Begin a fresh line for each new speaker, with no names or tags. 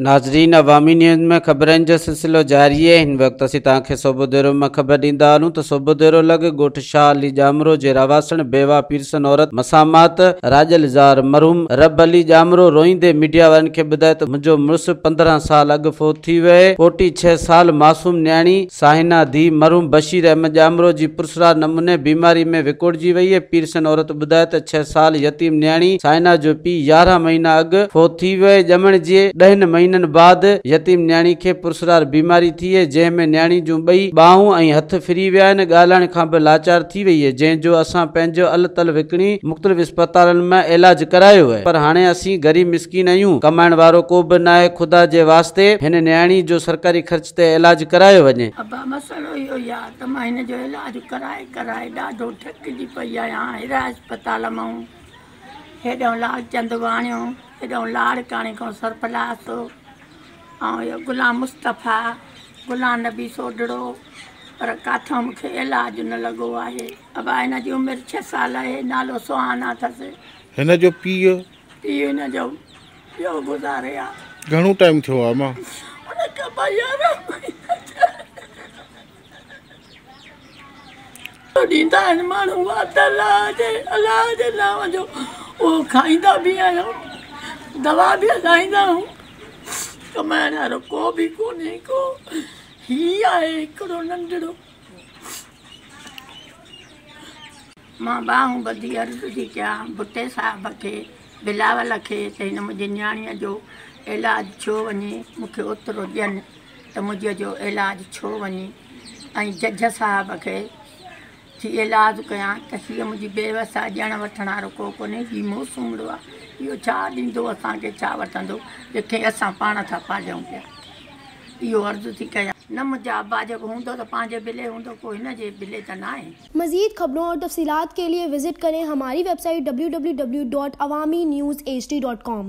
ناظرين عوامي نيوز ۾ خبرن جو سلسلو جاري آهي هن وقت اسين توهان کي صوبوديرو مان خبر ڏيندا هلون ته صوبوديرو لڳ ڳوٺ شاهه علي ڄامرو جي رهواسڻ بيواهه پيرسن عورت مسامات راڄل زار مرحوم رب علي ڄامرو روئيندي ميڊيا وارن کي ٻڌايو ته منهنجو مڙس 15 سال اڳ فوت ٿي ويو آهي پوٽي 6 سال معصوم نياڻي ساهينا ڌيء مرحوم بشير احمد ڄامرو جي پراسرار نموني بيماري ۾ وڪوڙجي وئي آهي پيرسن عورت ٻڌايو ته 6 سال يتيم نياڻي سائنا جو پيء 11 مهينا اڳ فوت ٿي ويو آهي، ڄمڻ جي ڏهن مهينن بعد يتيم نياڻي کي پراسرار بيماري ٿي آهي، جنهن ۾ نياڻي جون ٻئي ٻانهون ۽ هٿ ڦري ويا آهن، ڳالهائڻ کان به لاچار ٿي وئي آهي، جنهن جو اسان پنهنجو ال تل وڪڻي مختلف اسپتالن ۾ علاج ڪرايو آهي، پر هاڻي اسين غريب مسڪين آهيون، ڪمائڻ وارو ڪو به ناهي، خدا جي واسطي هن نياڻي جو سرڪاري خرچ تي علاج ڪرايو وڃي.
ابا مسئلو اهو ئي آ ته مان هن جو علاج ڪرائي ڪرائي ڏاڍو ٿڪجي پئي آهيان، هيرا اسپتال مان هيڏانهن لالچند واڻيو، هيڏانهن لاڙڪاڻي کان سرفراز ۽ اهو غلام مصطفيٰ، غلام نبي سوڍڙو، پر ڪاٿان مون کي علاج نه لڳو آهي. ابا هن جي عمر ڇهه سال آهي، نالو سهانا اٿس.
هن جو پيء؟
پيء هن جو ٻيو گذاري آ.
گهڻو ٽائيم ٿيو آ امان؟
ان کي ابا 11 مهينا ٿيا آهن. ڏيندا آهن ماڻهو وات الله جي الله جي نانء جو اهو کائيندا به آهيون دوا به هلائيندا آهيون ڪمائڻ وارو ڪو به ڪونهي ڪو هي آهي هڪڙو ننڍڙو. مان ٻانهون ٻڌي عرض ٿي ڪيان ڀٽي صاحب کي بلاول کي ته هن منهنجي نياڻيء جو علاج ڇو وڃي مون کي اوترو ڏين ته منهنجي جو علاج ڇو وڃي ۽ جج صاحب کي ٿي ايلاز ڪيان ته هيء منهنجي بيوس آ، ڏيڻ وٺڻ وارو ڪو ڪونهي، هي موسومڙو آ، اهو ڇا ڏيندو اسان کي، ڇا وٺندو، جيڪي اسان پاڻ ٿا پاليون پيا. اهو عرض ٿي ڪيان. نه منهنجا ابا جيڪو هوندو ته پنهنجي بلي هوندو، ڪو هن جي بلي ته ناهي.
مزيد خبرون اور تفصيلات کے لئے وزٽ ڪرين ھماري ويب سائيٽ www.awamiNewsHD.com.